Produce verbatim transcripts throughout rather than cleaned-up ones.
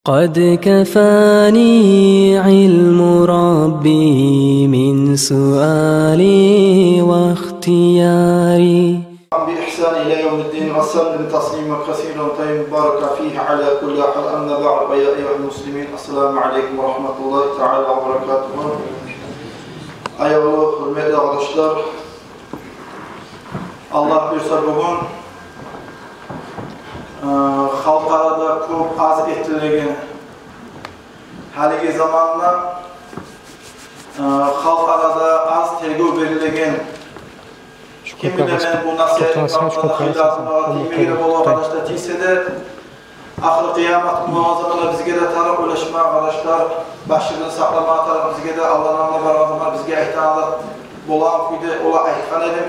قد كفاني علم ربي من سؤالي واختياري. بإحسان إلى يوم الدين، وسلم تسليما كثيرا طيبا مباركا فيه على كل حال. أما بعد، فيا أيها المسلمين، السلام عليكم ورحمة الله تعالى وبركاته. Аявлу, гьюрметли къардашлар, Аллагь буюрса, бугюн, э, халкъ арада кёп аз этилеген, гьалиги заманда, э, халкъ арада аз тергев берилеген, ким биле, мен бу насигьатны бакъда хыйлатына тиймеге бола, къардашлар, тийсе де, ахыр къыямат гюн болгъан заманда бизге де тарыкъ ойлашма, къардашлар, башыбызны сакълама тарыкъ бизге де, Аллагьны алдына баргъан заманда бизге айтагъан зат болагъан кюйде, олай айтгъан эдим,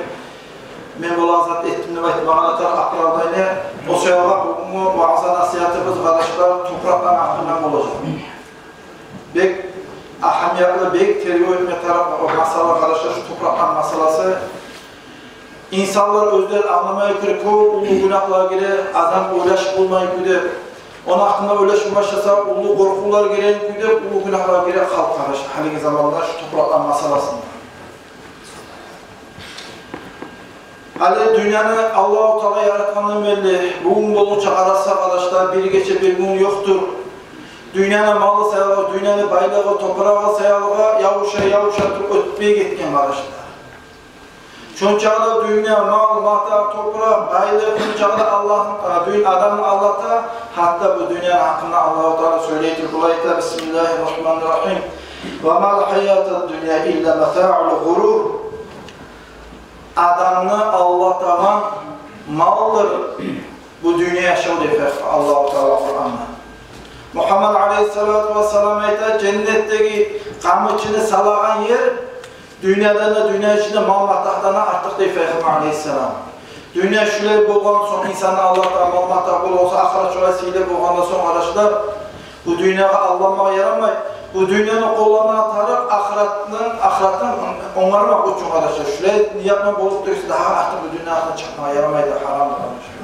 мен болагъан зат этдим деп айтмагъа да тарыкъ, оправдание. О саялы бугюнгю ваъза-насигьатыбыз, къардашлар, топуракъланы гьакъындан болажакъ. Бек агьамиятлы, бек тергев этме тарыкъ о масъала, къардашлар, шу топуракъланы масъаласы. Инсанлар оьзлер англамай кюйде, кёп уллу гюнагьлар гире, адам ойлашып болмай кюйде. Ону гьакъында ойлашып башласа, уллу къоркъувлар гиреген кюйде, уллу гюнагьлар гире халкъ, къардашлар, гьалиги заманда шу топуракъланы масъаласында. Гьали дюньяны Аллагьу Таала яратгъандан берли бугюн болгъунча къараса, къардашлар, бир гече, бир гюн ёкъдур. Дюньяны малы саялы, дюньяны байлыгъы, топурагъы саялы явуша-явуша туруп оьтюп гетген, къардашлар. Шончакъы да дюнья, мал, матагь, топуракъ, байлыкъ, шончакъы да Аллагьны, а, дюнь-, адамны алдата. Гьатта бу дюньяны гьакъында Аллагьу Таала сёйлей туруп булай айта: بسم الله الرحمن الرحيم. وما الحياة الدنيا إلا متاع الغرور. Адамны алдатагъан малдыр бу дюнья яшав, дей Пайхаммар, Аллагьу Таала Къуранда. Мугьаммад алейгьиссалату вассалам айта: женнетдеги къамучуну салагъан ер дюньядан да, дюнья ичинде мал-матагьдан да артыкъ, дей Пайхаммар алейгьиссалам. Дюнья шулай болгъан сонг, инсанны алдатагъан мал-матагь болгъан сонг, ахырат шулай сыйлы болгъан сонг, къардашлар, бу дюньягъа алданмагъа ярамай. Бу дюньяны къолланмагъа тарыкъ, ахыратны, ахыратны онгармакъ учун, къардашлар. Шулай ниятны болуп турса, дагъы артыкъ бу дюньядан чыкъмагъа ярамай да, гьарамдыр, къардашлар.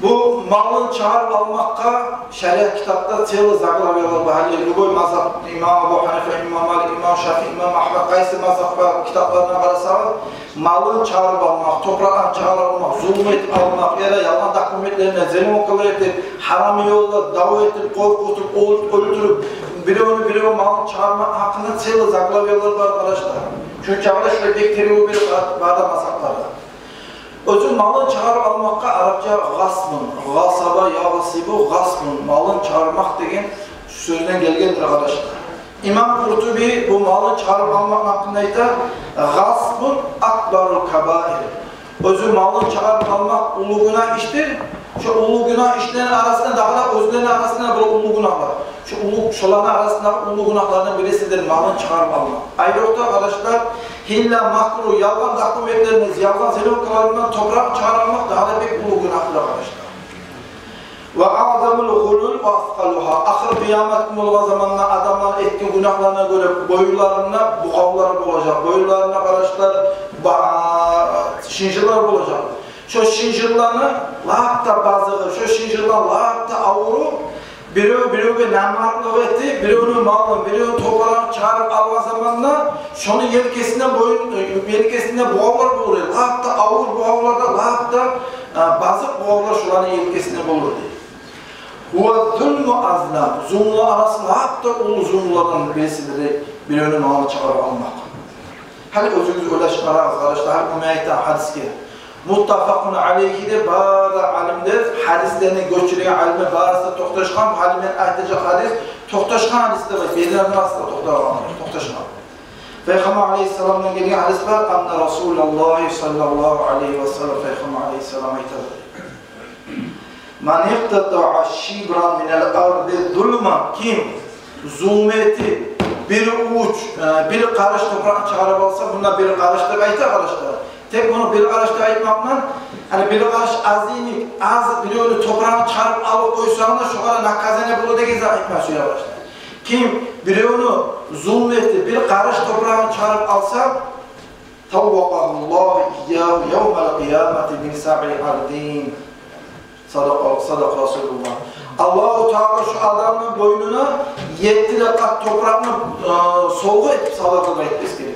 Бу малын чыгъарып алмакъгъа шариат китапда целый заглавиялар бар. Гьали любой мазгьаб, имам Абу Гьанифа, имам Малик, имам Шафии, имам Агьмад, къайсы мазгьаб бар, китапларына къарасагъыз, малын чыгъарып алмакъ, топурагъын чыгъарып алмакъ, зулму этип алмакъ, яда ялгъан документлер булан, зелёнкалар этип, гьарам ёлда дав этип, къоркъутуп, оьл-, оьлтюрюп, биревню бирев малын чыгъармакъ гьакъында целый заглавиялар бар, къардашлар. Шончакъы да шулай бек тергев берип бар, бар да мазгьабларда. Оьзю малын чыгъарып алмакъгъа арапча гъасбун, гъасаба ягъсибу гъасбун, малын чыгъармакъ деген сёзден гелгендир, къардашлар. Имам Къуртуби бу малын чыгъарып алмакъны гьакъында айта: гъасбун акбарул кабаир. Оьзю малын чыгъарып алмакъ уллу гюнагь ишдир. Шо уллу гюнагь ишлени арасында дагъы да, оьзлени арасында бир уллу гюнагьлар. Шо уллу, шоланы арасында уллу гюнагьлардан бирисидир малын чыгъарып алмакъ. Айрокъда, къардашлар, гьилла, макру, ялгъан документлер булан, ялгъан зелёнкалар булан топуракъны чыгъарып алмакъ дагъы да бек уллу гюнагьдыр, къардашлар. Ва агъзамул гъулул ва асгъалугьа. Ахыр къыямат гюн болгъан заманда адамлар этген гюнагьларына гёре боюнларында бугъавлар болажакъ. Боюнларында, къардашлар, ба-, шынжырлар болажакъ. Шо шынжырланы лап да базыгъы, шо шынжырланы лап да авуру, бирев биревге намартлыкъ этип, биревню малын, биревню топурагъын чыгъарып алгъан заманда, шону елкесинде боюн, э, елкесинде бугъавлар болур, лап да авур бугъавлар да, лап да, э, базыкъ бугъавлар шоланы елкесинде болур, дей. Гьува зулму азлам, зулмулар арасында лап да уллу зулмулардан бирисидир, дей, биревню малын чыгъарып алмакъ. Гьали оьзюгюз ойлашып къарагъыз, къардашлар, гьали мен айтагъан гьадисге. Муттафакъун алейгьи де, бары да алимлер, гьадислени гёчюреген алимлер барысы да токъташгъан. Гьали мен айтажакъ гьадис токъташгъан гьадис деп айта, бирден барысы да токъташгъан, токъташгъан. Пайхаммар алейгьиссаламдан гелген гьадис бар: анна Расулаллагьи саллаллагьу алейгьи ва саллам, Пайхаммар алейгьиссалам айтады: ман икътатаа шибран минал арди зулман, ким зулму этип, бир уч, э, бир къарыш топуракъны чыгъарып алса, мунда бир къарыш деп айта, къардашлар. Тек муну бир къарыш деп айтмакъ булан, гьали бир къарыш аз йимик, аз биревню топурагъын чыгъарып алып къойсагъыз да, шогъар наказание бола деген зат айтма сюе, къардашлар. Ким биревню зулму этип, бир къарыш топурагъын чыгъарып алса, таввакъагьуллагьу ийягьу явмал къиямати мин сабъи ардин. Садакъа, садакъа Расулуллагь. Аллагьу Таала шо адамны бойнуна етти де къат топуракъны, э, савгъа этип салар деп айтып эсгере.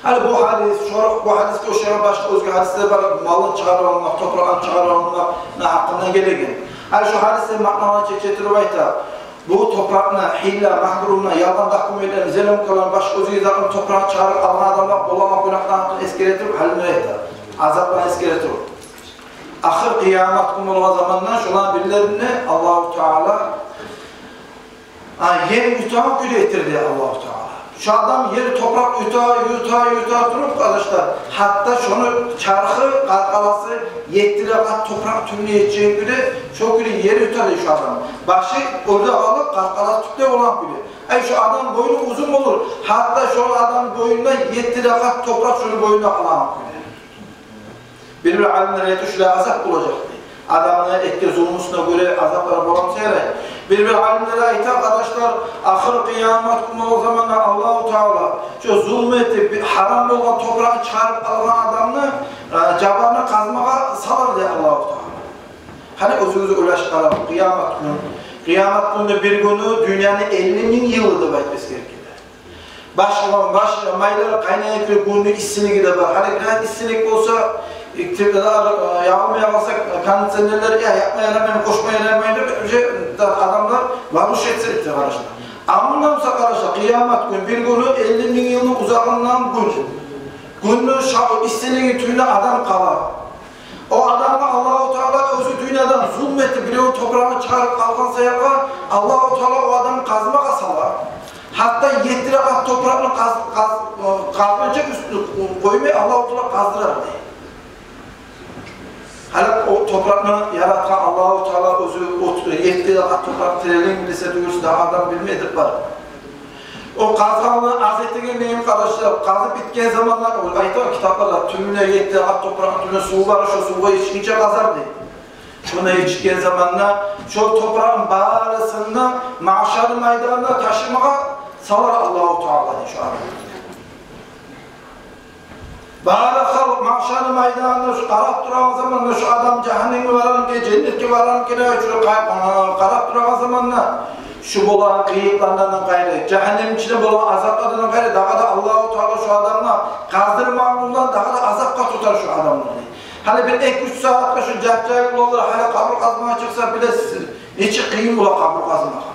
Гьали бу гьадис, шо, бу гьадисге ошагъан башгъа оьзге гьадислер бар, малын чыгъарып алмакъ, топурагъын чыгъарып алмакъны гьакъында гелеген. Гьали шо гьадислени маъналарын чече туруп айта. Бу топуракъны гьилла, магьрурну, ялгъан документлени, зеленкаланы, башгъа оьзге затны, топуракъны чыгъарып алгъан адамлар болагъан гюнагьланы эсгере туруп, гьалин айта. Азапланы эсгере туруп. Ахыр къыямат гюн болгъан заманда шоланы бирлерин Аллагьу Таала, а, ер ютагъан кюйде этер дей Аллагьу Таала. Шо адам ер, топуракъ юта, юта, юта туруп, къардашлар, гьатта шону чархы, къаркъарасы етти де къат топуракъ тюбюне етежек кюйде, шо кюйде ер юта дей шо адам. Башы оьрде къалып, къаркъарасы тюпде болгъан кюйде. Ай, шо адам бойну узун болур, гьатта шо адам бойнунда етти де къат топуракъ шону бойнуна къалагъан кюйде. Бир-бир алимлер айта, шулай азап болажакъ дей. Адамны этген зулмусуна гёре азаплар боламса ярай. Бир-бир алимлер айта, къардашлар, ахыр къыямат гюн болгъан заманда Аллагьу Таала шо зулму этип, бир гьарам болгъан топурагъын чыгъарып алгъан адамны, э, жабарны къазмагъа салар дей Аллагьу Таала. Гьали оьзюгюз ойлашып къарагъыз, къыямат гюн. Къыямат гюнню бир гюню дюньяны элли минг йылы деп айтып эсгерген. Башгъа, баш майлары къайнайгъан кюйде, гюнню иссилиги де бар. Гьали бираз иссилик болса, э, тепло, э, ягъылмай къалса, э, кондиционерлер, я, якъма ярамай, къошма ярамай деп, уже да адамлар валуш этсе, этсе, къардашлар. Амма буса, къардашлар, къыямат гюн, бир гюню элли минг йылны узагъындан гюн. Гюнню ша-, иссилиги тюбюнде адам къала. О адамгъа Аллагьу Таала оьзю дюньядан зулму этип, биревню топурагъын чыгъарып алгъан саялы, Аллагьу Таала о адамны къазмагъа сала. Гьатта етти де къат топуракъны къаз-, къаз-, къазгъынча уьстюн къоймай, Аллагьу Таала къаздырар дей. Гьали о топуракъны яратгъан Аллагьу Таала оьзю, о етти де къат топуракъны теренлигин билсе, тюгюл дагъы адам билмейдир бар. О къазгъанны аз этегенлигин, къардашлар, къазып битген заманда, о айтагъан китапларда, тюбюнде етти де къат топуракъны тюбюнде сув бар, шо сувгъа етишгинче къазар дей. Шонда етишген заманда шо топуракъны барысын да магьшар майданына ташымагъа салар Аллагьу Таала дей шо адамны. Бары халкъ магьшар майданында шо къарап турагъан заманда, шо адам жагьаннемге барамы экен, женнетге барамы экен, шо къа-, къарап турагъан заманда, шо болагъан къыйынлыкълардан къайры, жагьаннемни ичинде болагъан азаплардан къайры, дагъы да Аллагьу Таала шо адамгъа къаздырмакъ булан дагъы да азапгъа тутар шо адамланы. Гьали бир эки-уьч сагьатгъа шо жап-жайылып болалар, гьали къабур къазмагъа чыкъса, билесиз, нечик къыйын бола къабур къазмагъа.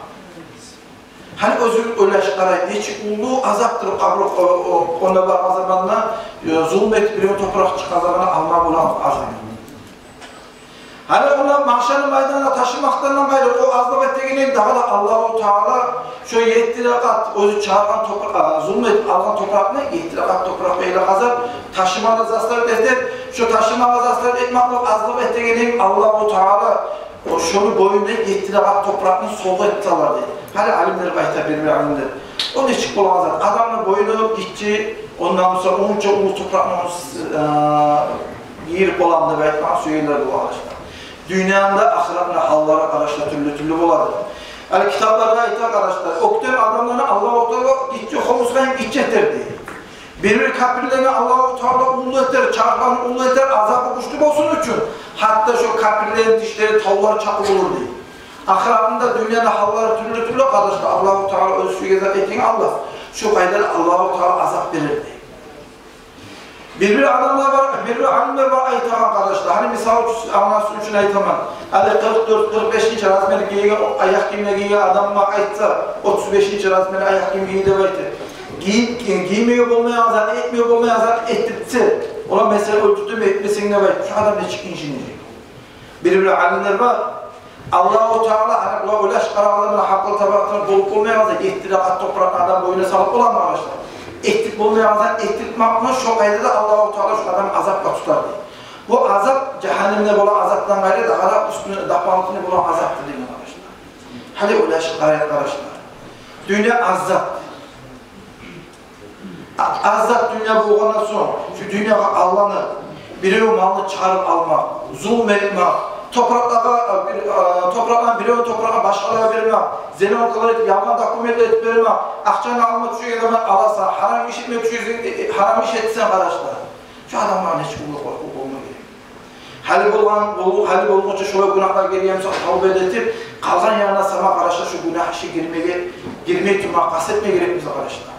Гьали оьзюгюз ойлашып къарагъыз, нечик уллу азапдыр къабур, о, о, онда баргъан заманда, э, зулму этип, биревню топуракъ чыкъгъан заманда алма болагъан азап. Гьали онда магьшар майданына ташымакъдан къайры, о азап этегенлигин дагъы да Аллагьу Таала шо етти де къат оьзю чыгъаргъан топуракъ, а, зулму этип алгъан топуракъны етти де къат топуракъ эйлеп къазар, ташымагъа заставить этер, шо ташымагъа заставить этмек булан азап этегенлигин Аллагьу Таала о шону бойнуна етти де къат топуракъны савгъа этип салар дей. Гьали алимлер айта, бир-бир алимлер. О нечик болагъан зат? Адамны бойну гиччи, ондан сонг онча уллу топуракъны, э, гийирип боламы деп айтмагъа сюегенлер бола, къардашлар. Дюньяны да, ахыратны да гьаллары, къардашлар, тюрлю-тюрлю боладыр. Гьали китапларда айта, къардашлар, оьктем адамланы Аллагьу Таала гиччи хомусгъа гиччи этер дей. Бир-бир капирлени Аллагьу Таала уллу этер, чархларын уллу этер, азабы гючлю болсун учун. Гьатта шо капирлени тишлери тавлар чакъы болур дей. Ахыратны да, дюньяны да гьаллары тюрлю-тюрлю, къардашлар, Аллагьу Таала оьзю сюеген зат этеген Аллагь. Шо къайда да Аллагьу Таала азап берер дей. Бир-бир адамлар бар, бир-бир алимлер бар айтагъан, къардашлар. Гьали мисал учун, англасын учун айтаман. Гьали къыркъ дёрт, къыркъ бешинчи размер гийген, аякъ гийимни гийген адамгъа айтса, отуз бешинчи размер аякъ гийим гий деп айтып, гий-, гий-, гиймеге болмайгъан зат, этмеге болмайгъан зат этдирсе, олар, масала, оьлтюртдюм, этмесенг деп айтып, шо адам нечик инжинежек? Бир-бир алимлер бар. Аллагьу Таала, гьали булар ойлашып къарагъанда, муна гьакъыл табакътан болуп болмайгъан зат, етти де къат топуракъны адам бойнуна салып боламы, къардашлар? Этдирип болмайгъан зат этдиртмек булан шо къайда да Аллагьу Таала шо адамны азапгъа тутар дей. Бу азап жагьаннемде болагъан азапдан къайры, дагъы да уьстюне, дополнительный болагъан азапдыр деген, къардашлар. Гьали ойлашып къарайыкъ, къардашлар. Дюнья аз зат. А-, аз зат дюнья болгъандан сонг, шу дюньягъа алданып, биревню малын чыгъарып алмакъ, зулму этмек, топуракълагъа, а, бир, а, топуракъдан биревню топурагъын башгъалагъа бермек, зеленкалар этип, ялгъан документлер этип бермек, акъчаны алма тюшеген заман аласан, гьарам иш этме тюшесенг, э, э, гьарам иш этсенг, къардашлар. Шу адамлар нечик уллу къоркъув болма герек. Гьали болгъан, бол-, гьали болгъунча шолай гюнагьлар гелген буса, тавба этип, къалгъан янына сама, къардашлар, шу гюнагь ишге гирмеге, гирмей турма къаст этме герекбиз, къардашлар.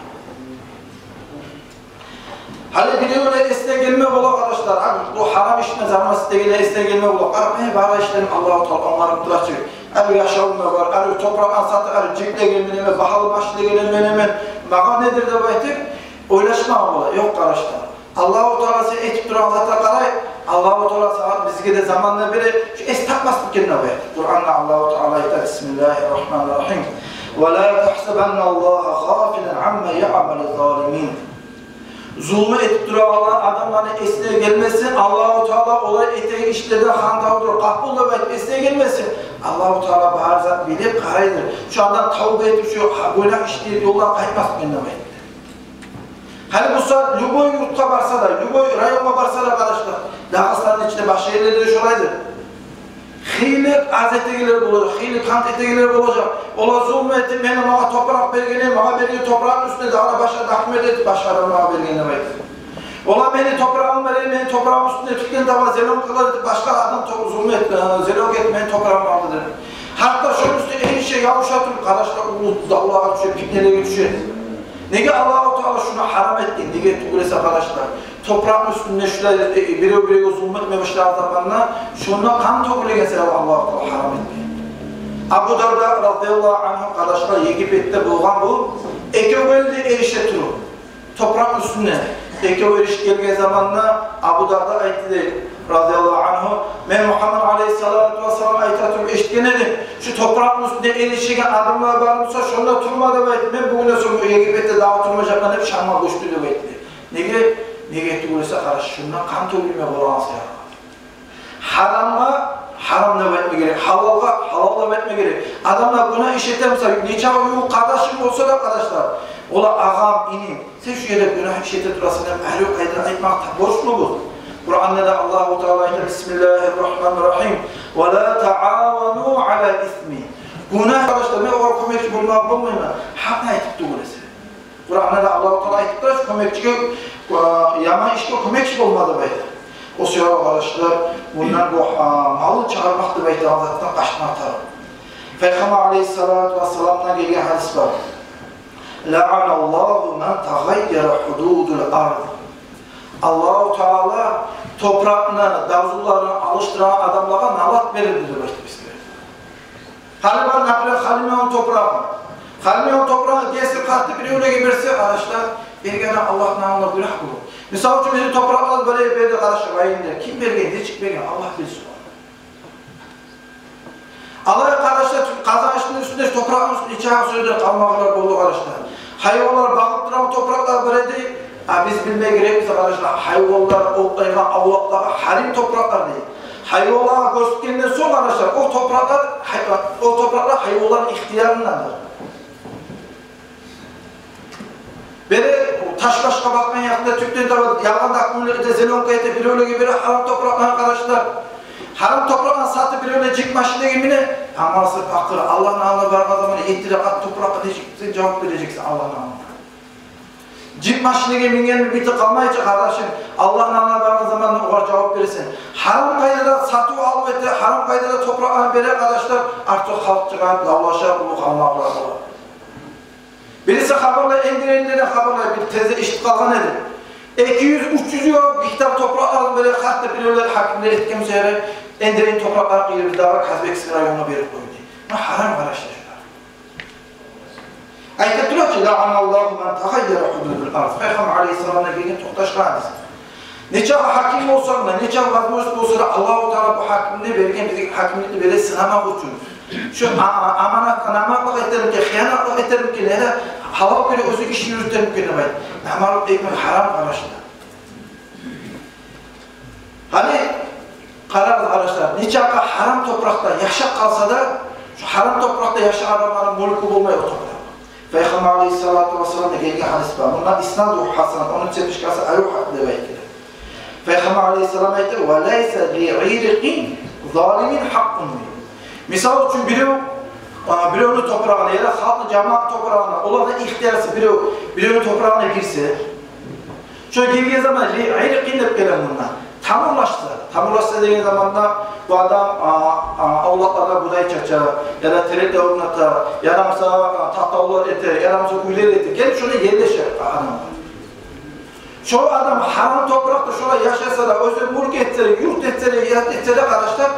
Гьали биревлер эсине гелме бола, къардашлар, а, бу гьарам ишни зарамат этегенлер эсине гелме бола. Къарап, э, бар ишлерим Аллагьу Таала онгарып тура чы. Гьали яшавум да бар, гьали топуракъны сатып, гьали жип де гелгенмен, багьалы машин де гелгенмен, магъа недир деп айтып ойлашмагъа бола. Ёкъ, къардашлар. Аллагьу Таала сен этип турагъан затгъа къарай, Аллагьу Таала сагъа, бизге де заман да бере, шу эс тапмаслыкъ экен деп айта. Къуранда Аллагьу Таала айта: «Бисмиллагьи ррагьмани ррагьим. Ва ла тагьсабанна Аллагьа гъафилан амма яъмалу ззалимин». Зулму этип турагъан адамланы эсине гелмесин, Аллагьу Таала олар этеген ишлерден хантавдур, къапулдур деп айтып эсине гелмесин. Аллагьу Таала бар затны билип къарайдыр. Шу адам тавба этип, шу гюнагь ишлер ёлдан къайтмас экен деп айта. Гьали буса любой юртгъа барса да, любой районгъа барса да, къардашлар, Дагъыстанны ичинде, башгъа ерлерде де шолайдыр. Хыйлы аз этегенлер болажакъ, хыйлы кант этегенлер болажакъ. Олар зулму этип, мени магъа топуракъ бергени, магъа берген топуракъны уьстюне дагъы да башгъа документ этип, башгъа адам магъа берген деп айтып. Олар мени топурагъым бере, мени топурагъым уьстюне тюкен таба зелёнкалар этип, башгъа адам топ-, зулму этип, э, зелёнка этип, мени топурагъым алды деп. Гьатта шону уьстюне эришип, ябуша туруп, къардашлар, уллу давлагъа тюше, питнелеге тюше. Неге Аллагьу Таала шуну гьарам этген? Неге тюгюл эсе, къардашлар, топуракъны уьстюнде шулай, э, бирев-биревге зулму этме башлагъан заманда, шонда къан тёгюлеген себепли Аллагьу Таала гьарам этген. Абу Дарда, разияллагьу ангьу, къардашлар, Египетде болгъан бу, экев гелди эрише туруп топуракъны уьстюнде. Экев эришип гелген заманда Абу Дарда айтды дей, разияллагьу ангьу: «Мен Мугьаммад алайгьиссалату вассалам айта туруп эшитген эдим, шу топуракъны уьстюнде эришеген адамлар бар буса, шонда турма деп айтды. Мен бугюнден сонг бу Египетде дагъы турмажакъман», — деп, Шамгъа гёчдю деп айтды. Неге? Неге тюгюл эсе, къараш, шундан къан тёгюлме болагъан себепли. Гьарамгъа гьарам деп айтма герек, гьалалгъа гьалал деп айтма герек. Адамлар гюнагь иш этемсе, нечакъы ювукъ къардашынг болса да, къардашлар, олар агъам, иним, сен шу ерде гюнагь иш эте турасан деп, гьар ёкъ къайда айтмакъ да борчлубуз. Къуранда да Аллагьу Таала айта: «Бисмиллагьи ррагьмани ррагьим. Ва ла таавану алал исми». Гюнагь, къардашлар, мен огъар кёмекчи болмагъа болмайман, гьакъны айтып тюгюл эсе. Къуранда да Аллагьу Таала айтып тура, кёмекчиге, э, яман ишге кёмекчи болма деп айта. О себепли, къардашлар, мундан бу, э, малын чыгъармакъ деп айтагъан затдан къачма тарыкъ. Пайхаммар алайгьиссалату вассаламдан гелген гьадис бар: «Лаъаналлагьу ман тагъаййара гьудудал арз». Аллагьу Таала топуракъны дазуларын алышдырагъан адамлагъа налат берди деп айтды бизге. Гьали бар, например, Халимбекни топурагъы. Халимбекни топурагъын гесип, къатты биревлеге берсе, къардашлар, берген Аллагьны алдында гюнагь болур. Мисал учун, бизин топуракълар бар эди, берди, къардашлар, айында. Ким берген, нечик берген, Аллагь билсин. Алай, къардашлар, Къазанышны уьстюнде, топуракъны уьстюнде чакъы сёйлер къалмагъанлар болду, къардашлар. Гьайванлар багъып турагъан топуракълар бар эди. А биз билме герекбиз, къардашлар, гьайванлар отлайгъан авлакълагъа гьарим топуракълар дей. Гьайванлагъа гёрсетгенден сонг, къардашлар, о топуракълар, гьай-, о топуракълар гьайванланы ихтиярындадыр. Бере таш башгъа бакъгъан якъда тюкден таба ялгъан документлер эте, зелёнка эте, биревлеге бере гьарам топуракъланы, къардашлар. Гьарам топуракъланы сатып, биревлер жип машинеге мине, амалсыз пакъыр. Аллагьны алдына баргъан заманда етти ракаат топуракъгъа нечик сен жавап бережексен Аллагьны алдына? Жип машинеге мингенинг битип къалмай чы, къардашым, Аллагьны алдына баргъан заманда огъар жавап бересен. Гьарам къайдада сатыв-алыв эте, гьарам къайдада топуракъланы бере, къардашлар, артыкъ халкъ чыгъар, давлаша, уллу къалмагъаллар бола. Бириси хабарлай, эндирен де хабарлай, бир тезде эшитип къалгъан эди. Эки юз, уьч юз евро гектар топуракъ алып бере, гьатта биревлер, гьакимлер этген сери, эндирен топуракълар къыйырып, дагъы Казбекский районуна берип къойду. Муна гьарам, къардашлар, шулар. Айтып тура чы: «Лаъаналлагьу ман тагъаййара гьудудал арз». Пайхаммар алайгьиссаламдан гелген токъташгъан гьадис. Нечакъы гьаким болсанг да, нечакъы возможность болса да, Аллагьу Таала бу гьакимни берген, бизге гьакимликни бере сынамакъ учун. Шу а-, а-, аманатгъа намартлыкъ этермикен, хыянатлыкъ этермикен, яда гьалал кюйде оьзю ишин юрютермикен деп айт. Намартлыкъ этмек гьарам, къардашлар. Гьали къарагъыз, къардашлар, нечакъы гьарам топуракъда яшап къалса да, шу гьарам топуракъда яшагъан адамланы мюлкю болмай о топуракъ. Пайхаммар алайгьиссалату вассаламдан гелген гьадис бар. Мунда иснадугьу гьасан, ону цепочкасы арив гьакъ деп айтды. Пайхаммар алайгьиссалам айтды: «Ва лайса ли иркъи залимин гьакъкъун». Мисал учун, бирев, а, биревню топурагъына, яда халкъны, жамаатны топурагъына, оланы ихтиярсыз бирев биревню топурагъына гирсе, шо гирген заман ли иркъин деп геле мунда. Тамурлашса, Амураса деген заманда бу адам, а, а, авлакъларда будай чача, яда терек орната, яда мисал, а, тактавлар эте, яда мисал уьйлер эте. Гелип шонда ерлеше адамлар. Шо адам гьарам топуракъда шолай яшаса да, оьзю мюлк этсе де, юрт этсе де, яхт этсе де, къардашлар,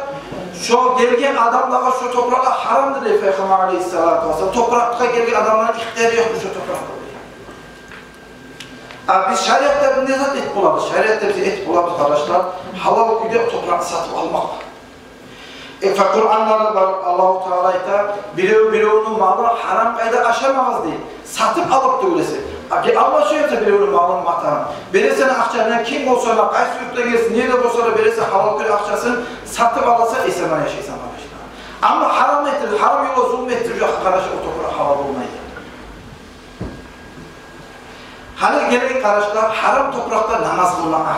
шо гелген адамлагъа шо топуракъ гьарамдыр дей Пайхаммар алейгьиссалату вассалам. Топуракъгъа гелген адамланы ихтияры ёкъдур шо топуракъда. А биз шариатда не зат этип болабыз? Шариатда биз этип болабыз, къардашлар, гьалал кюйде топуракъны сатып алмакъ. Э, фа Къуранда да бар, Аллагьу Таала айта: «Бирев биревню малын гьарам къайда ашамагъыз», — дей. Сатып алып тюгюл эсе. А ки алма шо эсе биревню малын, матагьын. Бересе акъчаны, ким болса да, къайсы юртдан гелсин, неде болса да, бересе гьалал кюйде акъчасын, сатып аласа, эсен яшайсан, къардашлар. Амма гьарам этип, гьарам ёлда зулму этип, жокъ, къардашлар, о топуракъ гьалал болмай. Гьали гелейик, къардашлар, гьарам топуракъда намаз къылмакъ.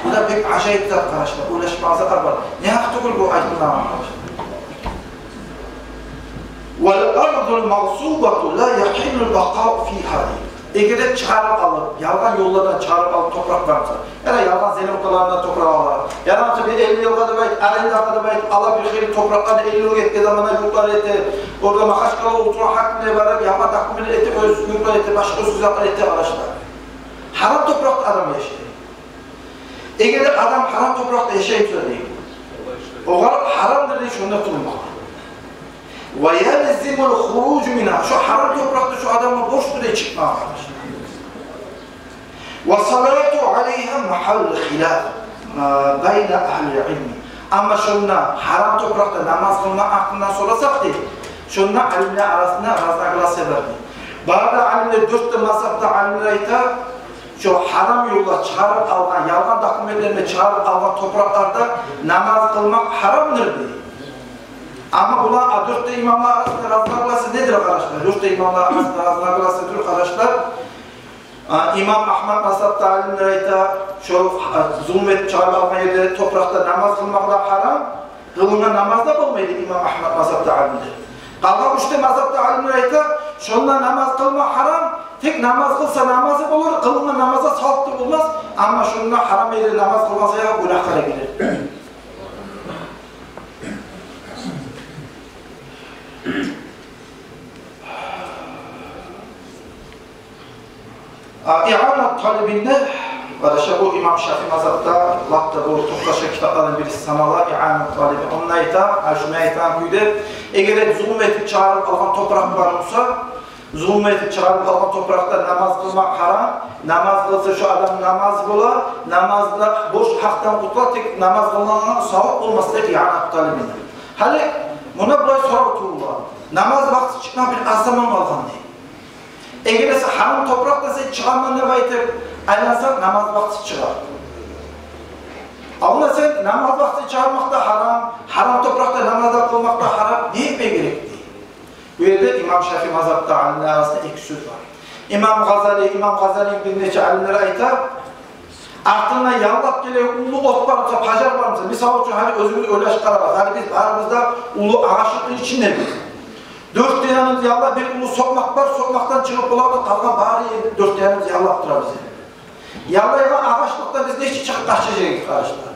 Бу да бек ажайып зат, къардашлар. Ойлашмагъа зат бар. Не гьакъ тюгюл бу айтылгъан, къардашлар? «Вал ардул магъсубату ла яхиллу бакъау фигьа», — дей. Эгер де чыгъарып алып, ялгъан ёллардан чыгъарып алып топуракъ бар буса, яда ялгъан зелёнкалардан топуракъ ала, яда мисал бир элли йылгъа деп айтып, арендагъа деп айтып, ала бир хыйлы топуракъланы, элли йыл гетген заманда юртлар эте, орда Магьачкъала олтургъан гьакимлер барып, ялгъан документ этип, оьз юртлар эте, башгъа оьзге затлар эте, къардашлар. Гьарам топуракъда адам яшай. Эгер де адам гьарам топуракъда яшай буса, дей, огъар гьарамдыр, дей, шонда турмакъ. «Ва ялзимул хуружу мингьа», шо гьарам топуракъдан шо адамгъа борчдур, дей, чыкъмагъа, къардашлар. «Ва салату алайгьа магьаллу хилаф, а, байна агьлил илми». Амма шонда гьарам топуракъда намаз къылмакъ гьакъындан сорасакъ, дей, шонда алимлер арасында разногласия бар, дей. Бары да алимлер, дёрт де мазгьабда алимлер айта, шо гьарам ёлда чыгъарып алгъан, ялгъан документлер булан чыгъарып алгъан топуракъларда намаз къылмакъ гьарамдыр, дей. Амма булар, а, дёрт де имамлар арасында разногласия недир, къардашлар? Дёрт де имамлар арасында разногласия дюр, къардашлар. А, имам Агьмад мазгьабда алимлер айта, шо, а, зулму этип чыгъарып алгъан ерде, топуракъда намаз къылмакъ да гьарам, къылынгъан намаз да болмай, дей, имам Агьмад мазгьабда алимлер. Къалгъан уьч де мазгьабда алимлер айта, шонда намаз къылмакъ гьарам, тек намаз къылса намазы болур, къылынгъан намазгъа савап да болмас, амма шонда гьарам ерде намаз къылгъан саялы гюнагьгъа да гирер. А, Иъанат Талибинде, къардашлар, бу имам Шафии мазгьабда лап да бу токъташгъан китаплардан бириси санала, Иъанат Талибин. Онда айта, а, шуну айтагъан кюйде, эгер де зулму этип чыгъарып алгъан топуракъ бар буса, зулму этип чыгъарып алгъан топуракъда намаз къылмакъ гьарам, намаз къылса шо адам намаз бола, намаз да борч, гьакъдан къутула, тек намаз къылгъангъа савап болмас, дей Иъанат Талибин. Гьали муна булай сорав тувула: намаз вакъти чыкъмагъа бир аз заман къалгъан, дей. Эгер де сен гьарам топуракъдан сен чыгъаман деп айтып айлансанг, намаз вакъти чыгъар. А онда сен намаз вакъти чыгъармакъ да гьарам, гьарам топуракъда намаз да къылмакъ да гьарам, не этме герек, дей. Бу ерде имам Шафии мазгьабда алимлер арасында эки сёз бар. Имам Гъазали, имам Гъазали, бир нече алимлер айта, артындан яллап гелеген уллу от бар буса, пожар бар буса, мисал учун, гьали оьзюгюз ойлашып къарагъыз, гьали биз барыбыз да уллу агъачлыкъны ичиндебиз. Дёрт де яныбыз яллап, бир уллу сокъмакъ бар, сокъмакъдан чыгъып боламыз, къалгъан бары ер дёрт де яныбыз яллап тура бизин. Яллайгъан агъачлыкъдан биз нечик чыгъып къачажакъбыз, къардашлар?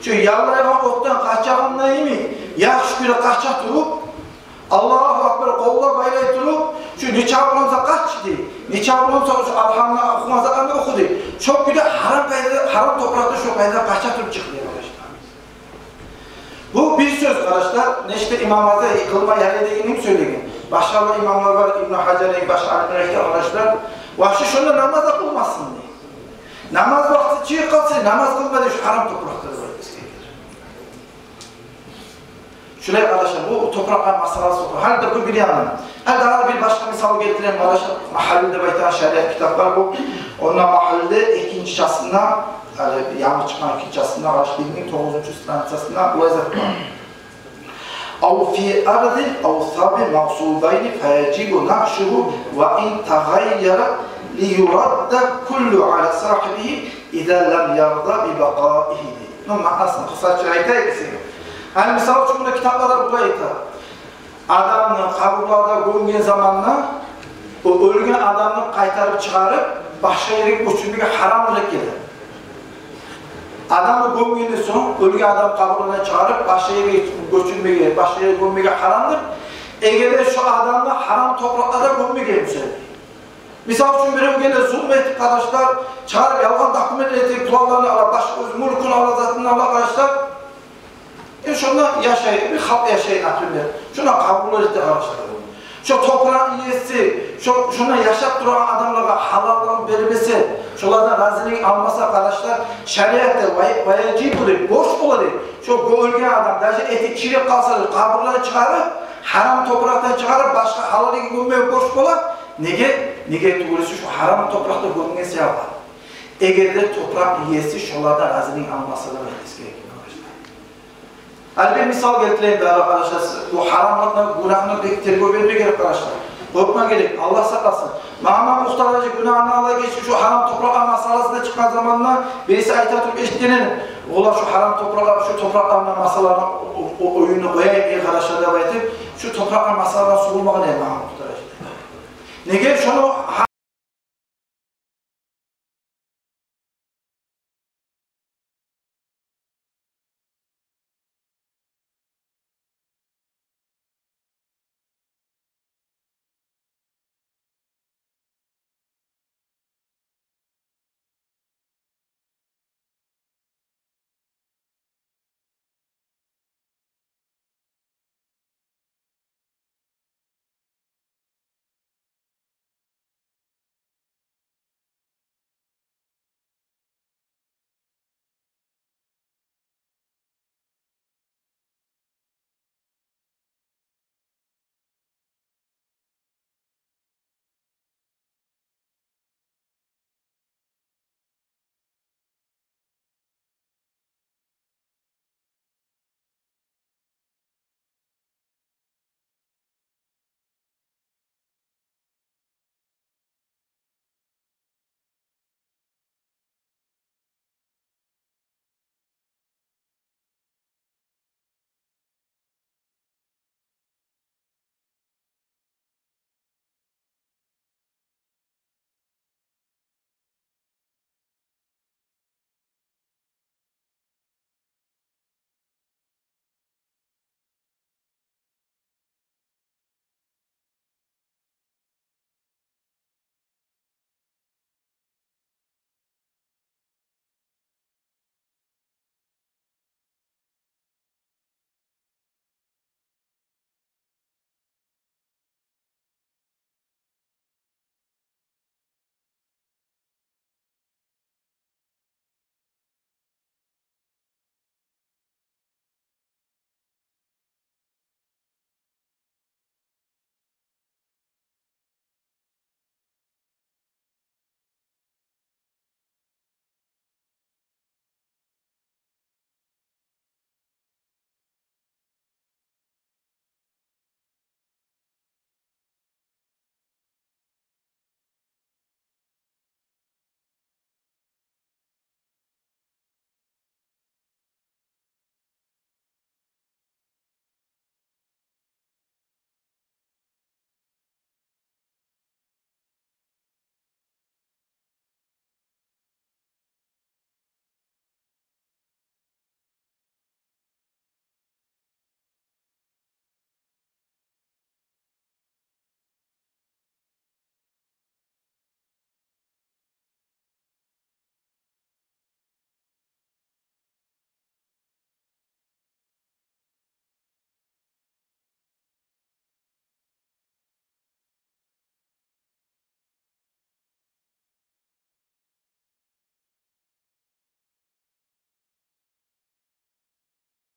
Шо яллайгъан отдан къачагъанда йимик, яхшы кюйде къача туруп, Аллагьу акбар, къоллар байлай туруп, шо нечакъы боламса къач, дей. Нечакъы боламса шо Алгьамны охугъан затланы оху, дей. Шо кюйде гьарам къайда, гьарам топуракъдан шо къайда къача туруп чыкъ, дей, къардашлар. Бу бир сёз, къардашлар, нечик де имамлар да къылма ярай дегенин сёйлеген. Башгъа да имамлар бар, Ибну Гьажар, башгъа алимлер де, къардашлар. Вообще шонда намаз да къылмасын, дей. Намаз вакъти чыгъып къалса, намаз къылма, дей, шо гьарам топуракъда, дей, бизге. Шулай, къардашлар, бу топуракъны масъаласы. Гьали де бу бир яны. Гьали дагъы бир башгъа мисал гелтирейим, къардашлар. Магьалил деп айтагъан шариат китап бар бу. Онда Магьалилде экинчи часында, гьали янгы чыкъгъан экинчи часында, къардашлар, бир минг тогъузунчу страницасында булай зат бар. «Ав фи ардин ав савбин магъсубайни фаяжибу нагъшугьу ва ин тагъайяра лиюрадда куллу ала сагьибигьи иза лам ярда би бакъаигьи», — дей. Ну, маънасын къысгъача айтайыкъ сизге. Гьали, мисал учун, муна китапларда булай айта: адамны къабурларда гёмген заманда о оьлген адамны къайтарып чыгъарып, башгъа ерге гёчюрмеге гьарам деп геле. Адамны гёмгенден сонг, оьлген адамны къабурундан чыгъарып, башгъа ерге гёчюрмеге, башгъа ерге гёммеге гьарамдыр. Эгер де шо адамны гьарам топуракъларда гёммеген буса. Мисал учун, бирев геле зулму этип, къардашлар, чыгъарып, ялгъан документ этип, планларын ала, башгъа оьз мюлкюн ала, затын ала, къардашлар. Э, шонда яшай, бир халкъ яшай, например. Шонда къабурлар эте, къардашлар. Шо топуракъны иеси, шо, шонда яшап турагъан адамлагъа гьалаллыгъын бермесе, шолардан разилигин алмаса, къардашлар, шариатда вай-, важиб деп, борч бола деп. Шо гё-, оьлген адам, даже эти чирип къалса да, къабурдан чыгъарып, гьарам топуракъдан чыгъарып, башгъа гьалал ерге гёммеге борч бола. Неге? Неге тюгюл эсе, шо гьарам топуракъда гёмген себепли. Эгер де топуракъны иеси шолардан разилигин алмаса да, эсгерейик, къардашлар. Гьали бир мисал гелтирейим дагъы, къардашлар. Бу гьарамлыкъны, гюнагьны бек тергев берме герек, къардашлар. Къоркъма герек, Аллагь сакъласын. Магьаммат Мухтар-гьажи гюнагьны Аллагь гечсин, шо гьарам топуракъны масъаласына чыкъгъан заманда бириси айта туруп эшитгенмен: «Олар, шо гьарам топуракъ, шо топуракъны масъаланы, о, о, оюнну къояйыкъ, эй къардашлар», – деп айтып, шо топуракъны масъаладан сувулмагъан эди Магьаммат Мухтар-гьажи. Неге? Шону